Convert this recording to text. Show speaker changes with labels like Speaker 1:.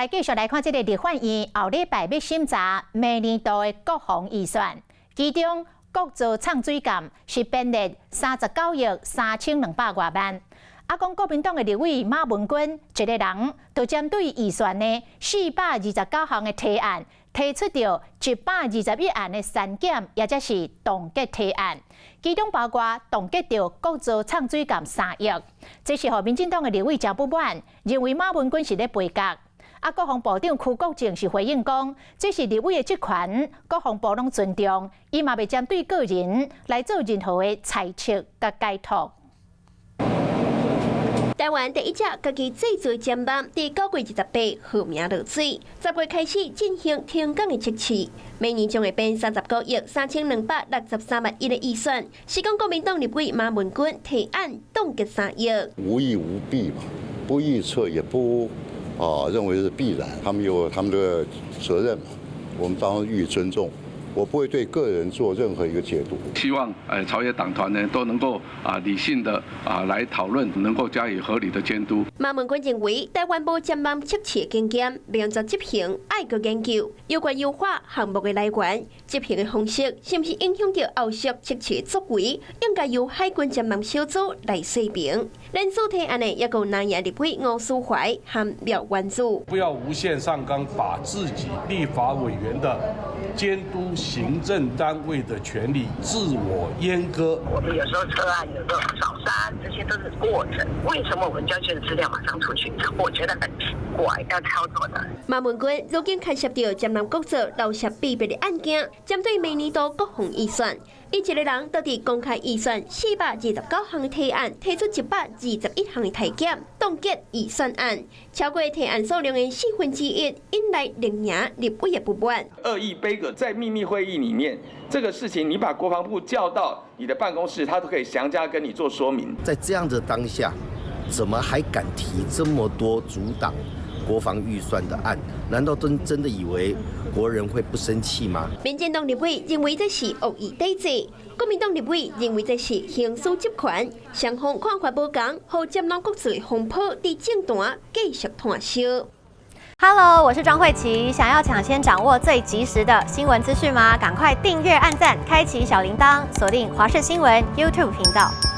Speaker 1: 來繼續來看這个立法院後禮拜欲審查明年度的國防預算，其中國造藏水艦是編列39億3200外萬。啊，講國民黨的立委馬文君一个人，就針對預算的429項的提案，提出著121案的刪減，抑者是凍結提案，其中包括凍結著國造藏水艦3億。這是予民進黨的立委誠不滿，認為馬文君是咧背角。啊，國防部長邱國正是回應講，這是立委的職權，國防部攏尊重，伊嘛袂針對個人來做任何的猜測佮解讀。
Speaker 2: 台灣第一隻家己製造艦艦，佇9月28號名落水，10月開始進行停工的測試。明年將會編39億3263萬一的預算，是講國民黨立委馬文君提案凍結3億。
Speaker 3: 無意無必嘛，不預測也不認為是必然，他們有他們的責任嘛，我們當然予以尊重。我不會對個人做任何一個解讀。
Speaker 4: 希望朝野黨團呢都能夠理性的來討論，能夠加以合理的監督。
Speaker 2: 馬文君認為，台灣無艦艦測試經驗，欲按怎執行愛閣研究，有關優化項目的來源、執行的方式，是毋是影響著後續測試作為，應該由海軍艦艦小組來說明。聯署提案的抑閣有藍營立委吳斯懷和廖元祖。
Speaker 5: 不要無限上綱，把自己立法委員的監督行政單位的權力自我閹割。
Speaker 6: 我們有時候撤案，有時候少刪，這些都是過程。為什麼我們交卷資料馬上出去？我覺得很奇怪，要操作的。
Speaker 2: 馬文君如今牽涉著艦艦國造漏泄秘密的案件，針對明年度國防預算，伊一个人就佇公開預算429項的提案，提出121項的提減，凍結預算案，超過提案數量的1/4，引來綠營立委的不滿。
Speaker 7: 惡意杯葛在秘密會議裡面，這個事情你把國防部叫到你的辦公室，他都可以詳加跟你做說明。
Speaker 8: 在這樣的當下，怎麼還敢提這麼多阻擋國防預算的案？難道真真的以為國人會不生氣嗎？
Speaker 2: 民進黨立委認為這是惡意抵制，國民黨立委認為這是行使職權，雙方看法無仝，予艦艦國造的風波佇政壇繼續湠燒。
Speaker 9: Hello，我是莊慧琪。想要搶先掌握最及時的新聞資訊嗎？趕快訂閱、按讚、開啟小鈴鐺，鎖定華視新聞 YouTube 頻道。